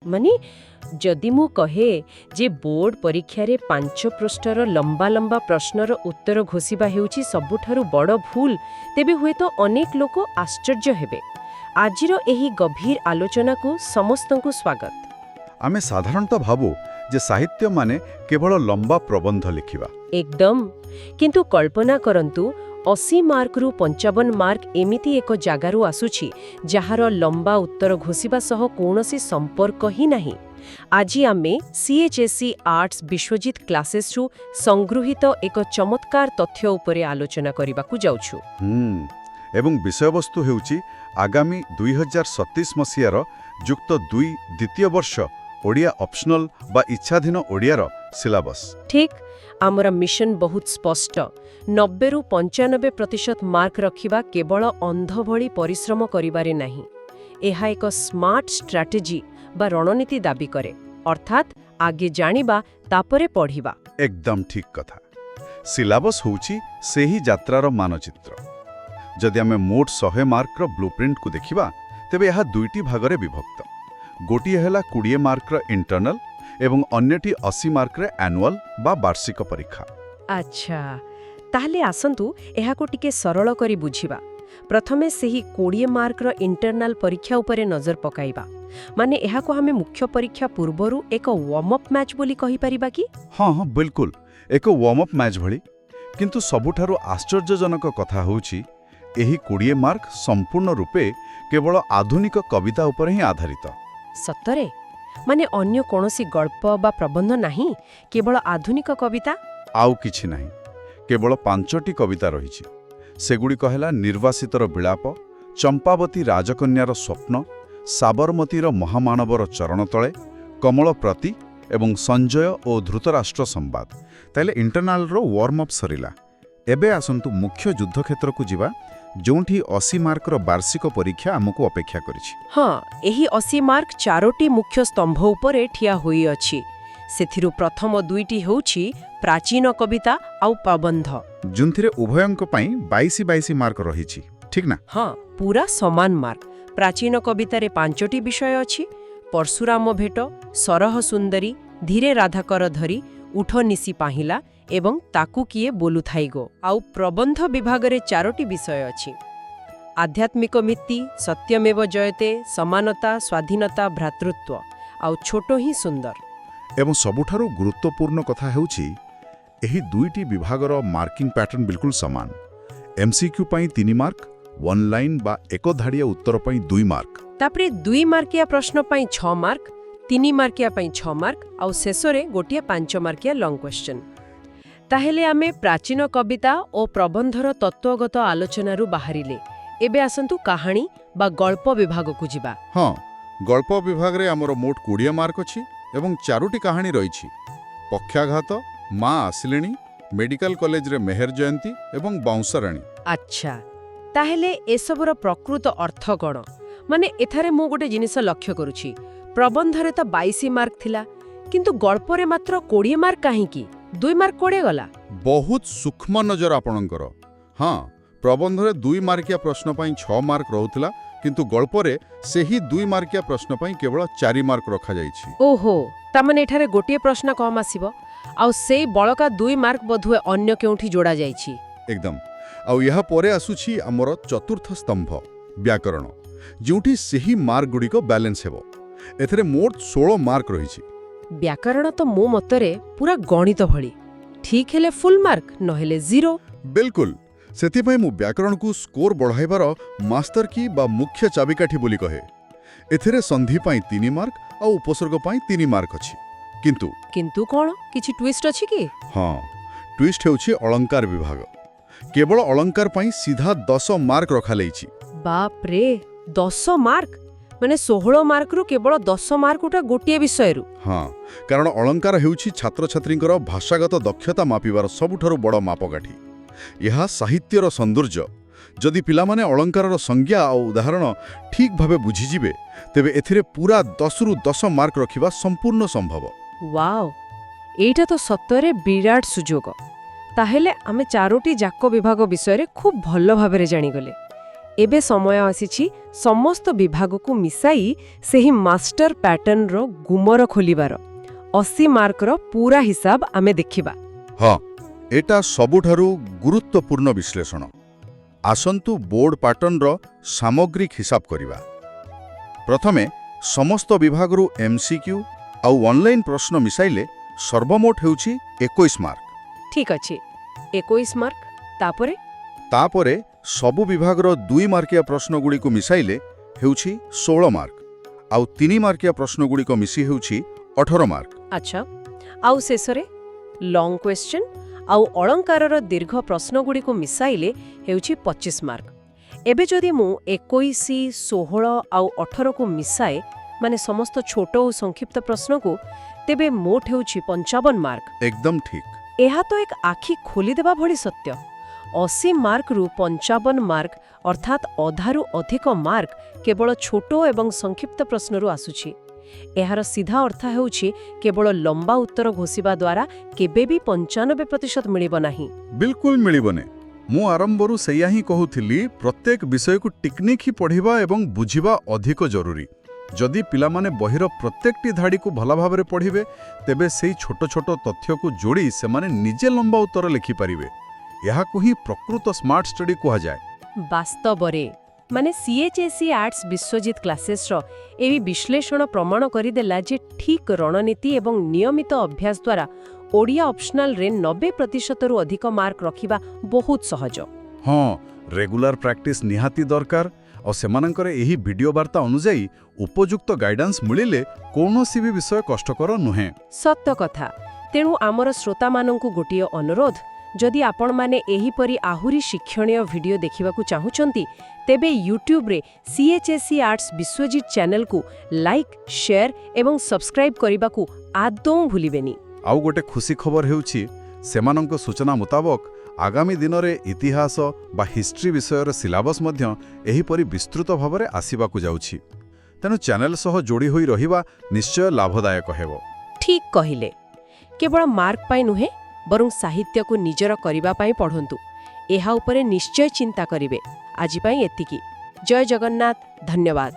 ମାନେ ଯଦି ମୁଁ କହେ ଯେ ବୋର୍ଡ ପରୀକ୍ଷାରେ 5 ପୃଷ୍ଠାର ଲମ୍ବା ଲମ୍ବା ପ୍ରଶ୍ନର ଉତ୍ତର ଘୋଷିବା ହେଉଛି ସବୁଠାରୁ ବଡ଼ ଭୁଲ, ତେବେ ହୁଏତ ଅନେକ ଲୋକ ଆଶ୍ଚର୍ଯ୍ୟ ହେବେ। ଆଜିର ଏହି ଗଭୀର ଆଲୋଚନାକୁ ସମସ୍ତଙ୍କୁ ସ୍ୱାଗତ। ଆମେ ସାଧାରଣତଃ ଭାବୁ ଯେ ସାହିତ୍ୟ ମାନେ କେବଳ ଲମ୍ବା ପ୍ରବନ୍ଧ ଲେଖିବା। ଏକଦମ। କିନ୍ତୁ କଳ୍ପନା କରନ୍ତୁ, 80 ମାର୍କରୁ 55 ମାର୍କ ଏମିତି ଏକ ଜାଗାରୁ ଆସୁଛି, ଯାହାର ଲମ୍ବା ଉତ୍ତର ଘୋଷିବା ସହ କୌଣସି ସମ୍ପର୍କ ହିଁ ନାହିଁ। ଆଜି ଆମେ ସିଏଚ୍ଏସ୍ଇ ଆର୍ଟସ ବିଶ୍ୱଜିତ କ୍ଲାସେସରୁ ସଂଗୃହୀତ ଏକ ଚମତ୍କାର ତଥ୍ୟ ଉପରେ ଆଲୋଚନା କରିବାକୁ ଯାଉଛୁ। ଏବଂ ବିଷୟବସ୍ତୁ ହେଉଛି ଆଗାମୀ 2027 ମସିହାର ଯୁକ୍ତ ଦୁଇ ଦ୍ୱିତୀୟ ବର୍ଷ ଓଡ଼ିଆ ଅପସନାଲ ବା ଇଚ୍ଛାଧୀନ ଓଡ଼ିଆର ସିଲାବସ୍। ଠିକ୍। ଆମର ମିଶନ ବହୁତ ସ୍ପଷ୍ଟ। 90ରୁ 95% ମାର୍କ ରଖିବା କେବଳ ଅନ୍ଧ ଭଳି ପରିଶ୍ରମ କରିବାରେ ନାହିଁ। ଏହା ଏକ ସ୍ମାର୍ଟ ଷ୍ଟ୍ରାଟେଜି ବା ରଣନୀତି ଦାବି କରେ, ଅର୍ଥାତ୍ ଆଗେ ଜାଣିବା, ତାପରେ ପଢ଼ିବା। ଏକଦମ ଠିକ୍ କଥା। ସିଲାବସ୍ ହେଉଛି ସେହି ଯାତ୍ରାର ମାନଚିତ୍ର। ଯଦି ଆମେ ମୋଟ 100 ମାର୍କର ବ୍ଲୁପ୍ରିଣ୍ଟକୁ ଦେଖିବା, ତେବେ ଏହା ଦୁଇଟି ଭାଗରେ ବିଭକ୍ତ। ଗୋଟିଏ ହେଲା 20 ମାର୍କର ଇଣ୍ଟରନାଲ ଏବଂ ଅନ୍ୟଟି 80 ମାର୍କର ଆନୁଆଲ ବା ବାର୍ଷିକ ପରୀକ୍ଷା। ଆଚ୍ଛା, ତାହେଲେ ଆସନ୍ତୁ ଏହାକୁ ଟିକେ ସରଳ କରି ବୁଝିବା। ପ୍ରଥମେ ସେହି 20 ମାର୍କର ଇଣ୍ଟରନାଲ ପରୀକ୍ଷା ଉପରେ ନଜର ପକାଇବା। ମାନେ ଏହାକୁ ଆମେ ମୁଖ୍ୟ ପରୀକ୍ଷା ପୂର୍ବରୁ ଏକ ୱାର୍ମ ଅପ୍ ମ୍ୟାଚ୍ ବୋଲି କହିପାରିବା କି? ହଁ, ବିଲକୁଲ, ଏକ ୱାର୍ମ ଅପ୍ ମ୍ୟାଚ୍ ଭଳି। କିନ୍ତୁ ସବୁଠାରୁ ଆଶ୍ଚର୍ଯ୍ୟଜନକ କଥା ହେଉଛି, ଏହି 20 ମାର୍କ ସମ୍ପୂର୍ଣ୍ଣ ରୂପେ କେବଳ ଆଧୁନିକ କବିତା ଉପରେ ହିଁ ଆଧାରିତ। ସତରେ? ମାନେ ଅନ୍ୟ କୌଣସି ଗଳ୍ପ ବା ପ୍ରବନ୍ଧ ନାହିଁ, କେବଳ ଆଧୁନିକ କବିତା? ଆଉ କିଛି ନାହିଁ। କେବଳ ପାଞ୍ଚଟି କବିତା ରହିଛି। ସେଗୁଡ଼ିକ ହେଲା ନିର୍ବାସିତର ବିଳାପ, ଚମ୍ପାବତୀ ରାଜକନ୍ୟାର ସ୍ୱପ୍ନ, ସାବରମତୀର ମହାମାନବର ଚରଣ ତଳେ, କମଳ ପ୍ରତି ଏବଂ ସଞ୍ଜୟ ଓ ଧୃତରାଷ୍ଟ୍ର ସମ୍ବାଦ। ତାହେଲେ ଇଣ୍ଟରନାଲର ୱାର୍ମ ଅପ୍ ସରିଲା। ଏବେ ଆସନ୍ତୁ ମୁଖ୍ୟ ଯୁଦ୍ଧକ୍ଷେତ୍ରକୁ ଯିବା, ଯେଉଁଠି 80 ମାର୍କର ବାର୍ଷିକ ପରୀକ୍ଷା ଆମକୁ ଅପେକ୍ଷା କରିଛି। ହଁ, ଏହି 80 ମାର୍କ ଚାରୋଟି ମୁଖ୍ୟ ସ୍ତମ୍ଭ ଉପରେ ଠିଆ ହୋଇଅଛି। ସେଥିରୁ ପ୍ରଥମ ଦୁଇଟି ହେଉଛି ପ୍ରାଚୀନ କବିତା ଆଉ ପ୍ରବନ୍ଧ। ଯେଉଁଥିରେ ଉଭୟଙ୍କ ପାଇଁ 22 22 ମାର୍କ ରହିଛି, ଠିକ୍ ନା? ହଁ, ପୁରା ସମାନ ମାର୍କ। ପ୍ରାଚୀନ କବିତାରେ ପାଞ୍ଚଟି ବିଷୟ ଅଛି: ପରଶୁରାମ ଭେଟ, ସରହ ସୁନ୍ଦରୀ, ଧୀରେ ରାଧାକର ଧରି, ଉଠ ନିଶି ପାହିଲା ଏବଂ ତାକୁ କିଏ ବୋଲୁଥାଇ ଗୋ। ଆଉ ପ୍ରବନ୍ଧ ବିଭାଗରେ ଚାରୋଟି ବିଷୟ ଅଛି: ଆଧ୍ୟାତ୍ମିକ ମିତି, ସତ୍ୟମେବ ଜୟତେ, ସମାନତା, ସ୍ୱାଧୀନତା, ଭ୍ରାତୃତ୍ୱ ଆଉ ଛୋଟ ହିଁ ସୁନ୍ଦର। ଏବଂ ସବୁଠାରୁ ଗୁରୁତ୍ୱପୂର୍ଣ୍ଣ କଥା ହେଉଛି, ଏହି ଦୁଇଟି ବିଭାଗର ମାର୍କିଂ ପ୍ୟାଟର୍ନ ବିଲକୁଲ ସମାନ। ଏମ୍ସିକ୍ୟୁ ପାଇଁ 3 ମାର୍କ, ୱାନ୍ ଲାଇନ୍ ବା ଏକ ଧାଡ଼ିଆ ଉତ୍ତର ପାଇଁ 2 ମାର୍କ। ତାପରେ 2 ମାର୍କିଆ ପ୍ରଶ୍ନ ପାଇଁ 6 ମାର୍କ, 3 ମାର୍କିଆ ପାଇଁ 6 ମାର୍କ ଆଉ ଶେଷରେ ଗୋଟିଏ 5 ମାର୍କିଆ ଲଙ୍ଗ କ୍ୱେଶ୍ଚନ୍। ତାହେଲେ ଆମେ ପ୍ରାଚୀନ କବିତା ଓ ପ୍ରବନ୍ଧର ତତ୍ତ୍ୱଗତ ଆଲୋଚନାରୁ ବାହାରିଲେ। ଏବେ ଆସନ୍ତୁ କାହାଣୀ ବା ଗଳ୍ପ ବିଭାଗକୁ ଯିବା। ହଁ, ଗଳ୍ପ ବିଭାଗରେ ଆମର ମୋଟ 20 ମାର୍କ ଅଛି ଏବଂ ଚାରୋଟି କାହାଣୀ ରହିଛି: ପକ୍ଷାଘାତ, ମା ଆସିଲେଣି, ମେଡିକାଲ କଲେଜରେ ମେହେର ଜୟନ୍ତୀ ଏବଂ ବାଉଁଶରାଣୀ। ଆଚ୍ଛା, ତାହେଲେ ଏସବୁର ପ୍ରକୃତ ଅର୍ଥ କ'ଣ? ମାନେ ଏଠାରେ ମୁଁ ଗୋଟେ ଜିନିଷ ଲକ୍ଷ୍ୟ କରୁଛି। ପ୍ରବନ୍ଧରେ ତ 22 ମାର୍କ ଥିଲା, କିନ୍ତୁ ଗଳ୍ପରେ ମାତ୍ର 20 ମାର୍କ କାହିଁକି? 2 ମାର୍କ କୁଆଡ଼େ ଗଲା? ବହୁତ ସୂକ୍ଷ୍ମ ନଜର ଆପଣଙ୍କର। ହଁ, ପ୍ରବନ୍ଧରେ 2 ମାର୍କିଆ ପ୍ରଶ୍ନ ପାଇଁ 6 ମାର୍କ ରହୁଥିଲା, କିନ୍ତୁ ଗଳ୍ପରେ ସେହି 2 ମାର୍କିଆ ପ୍ରଶ୍ନ ପାଇଁ କେବଳ 4 ମାର୍କ ରଖାଯାଇଛି। ଓହୋ, ତାମାନେ ଏଠାରେ ଗୋଟିଏ ପ୍ରଶ୍ନ କମ୍ ଆସିବ ଆଉ ସେଇ ବଳକା 2 ମାର୍କ ବୋଧହୁଏ ଅନ୍ୟ କେଉଁଠି ଯୋଡ଼ା ଯାଇଛି। ଏକଦମ। ଆଉ ଏହା ପରେ ଆସୁଛି ଆମର ଚତୁର୍ଥ ସ୍ତମ୍ଭ, ବ୍ୟାକରଣ, ଯେଉଁଠି ସେହି ମାର୍କଗୁଡ଼ିକ ବାଲାନ୍ସ ହେବ। ଏଥିରେ ମୋଟ 16 ମାର୍କ ରହିଛି। ବ୍ୟାକରଣ ତ ମୋ ମତରେ ପୁରା ଗଣିତ ଭଳି। ଠିକ୍ ହେଲେ ଫୁଲ୍ ମାର୍କ, ନହେଲେ ଜିରୋ। ବିଲକୁଲ। ସେଥିପାଇଁ ମୁଁ ବ୍ୟାକରଣକୁ ସ୍କୋର ବଢ଼ାଇବାର ମାଷ୍ଟର କି ବା ମୁଖ୍ୟ ଚାବିକାଠି ବୋଲି କହେ। ଏଥିରେ ସନ୍ଧି ପାଇଁ 3 ମାର୍କ ଆଉ ଉପସର୍ଗ ପାଇଁ 3 ମାର୍କ ଅଛି। କିନ୍ତୁ କିନ୍ତୁ କ'ଣ କିଛି ଟ୍ୱିଷ୍ଟ ଅଛି କି? ହଁ, ଟ୍ୱିଷ୍ଟ ହେଉଛି ଅଳଙ୍କାର ବିଭାଗ। କେବଳ ଅଳଙ୍କାର ପାଇଁ ସିଧା 10 ମାର୍କ ରଖାଯାଇଛି। ବାପରେ, 10 ମାର୍କ! ମାନେ 16 ମାର୍କରୁ କେବଳ 10 ମାର୍କଟା ଗୋଟିଏ ବିଷୟରୁ? ହଁ, କାରଣ ଅଳଙ୍କାର ହେଉଛି ଛାତ୍ରଛାତ୍ରୀଙ୍କର ଭାଷାଗତ ଦକ୍ଷତା ମାପିବାର ସବୁଠାରୁ ବଡ଼ ମାପକାଠି। ଏହା ସାହିତ୍ୟର ସୌନ୍ଦର୍ଯ୍ୟ। ଯଦି ପିଲାମାନେ ଅଳଙ୍କାରର ସଂଜ୍ଞା ଆଉ ଉଦାହରଣ ଠିକ୍ ଭାବେ ବୁଝିଯିବେ, ତେବେ ଏଥିରେ ପୁରା 10ରୁ 10 ମାର୍କ ରଖିବା ସମ୍ପୂର୍ଣ୍ଣ ସମ୍ଭବ। ୱାଓ, ଏଇଟା ତ ସତରେ ବିରାଟ ସୁଯୋଗ। ତାହେଲେ ଆମେ ଚାରୋଟି ଯାକ ବିଭାଗ ବିଷୟରେ ଖୁବ୍ ଭଲ ଭାବରେ ଜାଣିଗଲେ। ଏବେ ସମୟ ଆସିଛି ସମସ୍ତ ବିଭାଗକୁ ମିଶାଇ ସେହି ମାଷ୍ଟର ପ୍ୟାଟର୍ନର ଗୁମର ଖୋଲିବାର। 80 ମାର୍କର ପୁରା ହିସାବ ଆମେ ଦେଖିବା। ହଁ, ଏଟା ସବୁଠାରୁ ଗୁରୁତ୍ୱପୂର୍ଣ୍ଣ ବିଶ୍ଳେଷଣ। ଆସନ୍ତୁ ବୋର୍ଡ ପାଟର୍ନର ସାମଗ୍ରିକ ହିସାବ କରିବା। ପ୍ରଥମେ ସମସ୍ତ ବିଭାଗରୁ ଏମ୍ସିକ୍ୟୁ ଆଉ ଅନଲାଇନ୍ ପ୍ରଶ୍ନ ମିଶାଇଲେ ସର୍ବମୋଟ ହେଉଛି 21 ମାର୍କ। ଠିକ୍ ଅଛି, 21 ମାର୍କ। ତାପରେ? ତାପରେ ସବୁ ବିଭାଗର 2 ମାର୍କିଆ ପ୍ରଶ୍ନଗୁଡ଼ିକୁ ମିଶାଇଲେ ହେଉଛି 16 ମାର୍କ, ଆଉ 3 ମାର୍କିଆ ପ୍ରଶ୍ନଗୁଡ଼ିକ ମିଶି ହେଉଛି 18 ମାର୍କ। ଆଚ୍ଛା, ଆଉ ଶେଷରେ ଲଙ୍ଗ କ୍ୱେଶ୍ଚନ୍ ଆଉ ଅଳଙ୍କାରର ଦୀର୍ଘ ପ୍ରଶ୍ନଗୁଡ଼ିକୁ ମିଶାଇଲେ ହେଉଛି 25 ମାର୍କ। ଏବେ ଯଦି ମୁଁ 21, 16 ଆଉ 18କୁ ମିଶାଏ, ମାନେ ସମସ୍ତ ଛୋଟ ଓ ସଂକ୍ଷିପ୍ତ ପ୍ରଶ୍ନକୁ, ତେବେ ମୋଟ ହେଉଛି 55 ମାର୍କ। ଏକଦମ ଠିକ୍। ଏହା ତ ଏକ ଆଖି ଖୋଲିଦେବା ଭଳି ସତ୍ୟ। 80 ମାର୍କରୁ 55 ମାର୍କ, ଅର୍ଥାତ୍ ଅଧାରୁ ଅଧିକ ମାର୍କ କେବଳ ଛୋଟ ଏବଂ ସଂକ୍ଷିପ୍ତ ପ୍ରଶ୍ନରୁ ଆସୁଛି। ଏହାର ସିଧା ଅର୍ଥ ହେଉଛି, କେବଳ ଲମ୍ବା ଉତ୍ତର ଘୋଷିବା ଦ୍ୱାରା କେବେ ବି 95% ମିଳିବ ନାହିଁ। ବିଲକୁଲ ମିଳିବନି। ମୁଁ ଆରମ୍ଭରୁ ସେଇଆ ହିଁ କହୁଥିଲି, ପ୍ରତ୍ୟେକ ବିଷୟକୁ ଟିକିନିଖି ପଢ଼ିବା ଏବଂ ବୁଝିବା ଅଧିକ ଜରୁରୀ। ଯଦି ପିଲାମାନେ ବହିର ପ୍ରତ୍ୟେକଟି ଧାଡ଼ିକୁ ଭଲ ଭାବରେ ପଢ଼ିବେ, ତେବେ ସେଇ ଛୋଟ ଛୋଟ ତଥ୍ୟକୁ ଯୋଡ଼ି ସେମାନେ ନିଜେ ଲମ୍ବା ଉତ୍ତର ଲେଖିପାରିବେ। ଏହାକୁ ହିଁ ପ୍ରକୃତ ସ୍ମାର୍ଟ ଷ୍ଟଡି କୁହାଯାଏ। ବାସ୍ତବରେ, ମାନେ ସିଏଚ୍ଏସ୍ଇ ଆର୍ଟ୍ସ ବିଶ୍ୱଜିତ କ୍ଲାସେସ୍ର ଏହି ବିଶ୍ଳେଷଣ ପ୍ରମାଣ କରିଦେଲା ଯେ ଠିକ୍ ରଣନୀତି ଏବଂ ନିୟମିତ ଅଭ୍ୟାସ ଦ୍ୱାରା ଓଡ଼ିଆ ଅପସନାଲରେ 90%ରୁ ଅଧିକ ମାର୍କ ରଖିବା ବହୁତ ସହଜ। ହଁ, ରେଗୁଲାର ପ୍ରାକ୍ଟିସ୍ ନିହାତି ଦରକାର, ଆଉ ସେମାନଙ୍କର ଏହି ଭିଡିଓ ବାର୍ତ୍ତା ଅନୁଯାୟୀ ଉପଯୁକ୍ତ ଗାଇଡାନ୍ସ ମିଳିଲେ କୌଣସି ବି ବିଷୟ କଷ୍ଟକର ନୁହେଁ। ସତ କଥା। ତେଣୁ ଆମର ଶ୍ରୋତାମାନଙ୍କୁ ଗୋଟିଏ ଅନୁରୋଧ, ଯଦି ଆପଣମାନେ ଏହିପରି ଆହୁରି ଶିକ୍ଷଣୀୟ ଭିଡିଓ ଦେଖିବାକୁ ଚାହୁଁଛନ୍ତି, ତେବେ ୟୁଟ୍ୟୁବରେ ସିଏଚ୍ଏସ୍ଇ ଆର୍ଟ୍ସ ବିଶ୍ୱଜିତ ଚ୍ୟାନେଲକୁ ଲାଇକ୍, ସେୟାର ଏବଂ ସବସ୍କ୍ରାଇବ୍ କରିବାକୁ ଆଦୌ ଭୁଲିବେନି। ଆଉ ଗୋଟେ ଖୁସି ଖବର ହେଉଛି, ସେମାନଙ୍କ ସୂଚନା ମୁତାବକ ଆଗାମୀ ଦିନରେ ଇତିହାସ ବା ହିଷ୍ଟ୍ରି ବିଷୟର ସିଲାବସ୍ ମଧ୍ୟ ଏହିପରି ବିସ୍ତୃତ ଭାବରେ ଆସିବାକୁ ଯାଉଛି। ତେଣୁ ଚ୍ୟାନେଲ ସହ ଯୋଡ଼ି ହୋଇ ରହିବା ନିଶ୍ଚୟ ଲାଭଦାୟକ ହେବ। ଠିକ୍ କହିଲେ। କେବଳ ମାର୍କ ପାଇଁ ନୁହେଁ, ବରଂ ସାହିତ୍ୟକୁ ନିଜର କରିବା ପାଇଁ ପଢ଼ନ୍ତୁ, ଏହା ଉପରେ ନିଶ୍ଚୟ ଚିନ୍ତା କରିବେ। ଆଜି ପାଇଁ ଏତିକି। ଜୟ ଜଗନ୍ନାଥ, ଧନ୍ୟବାଦ।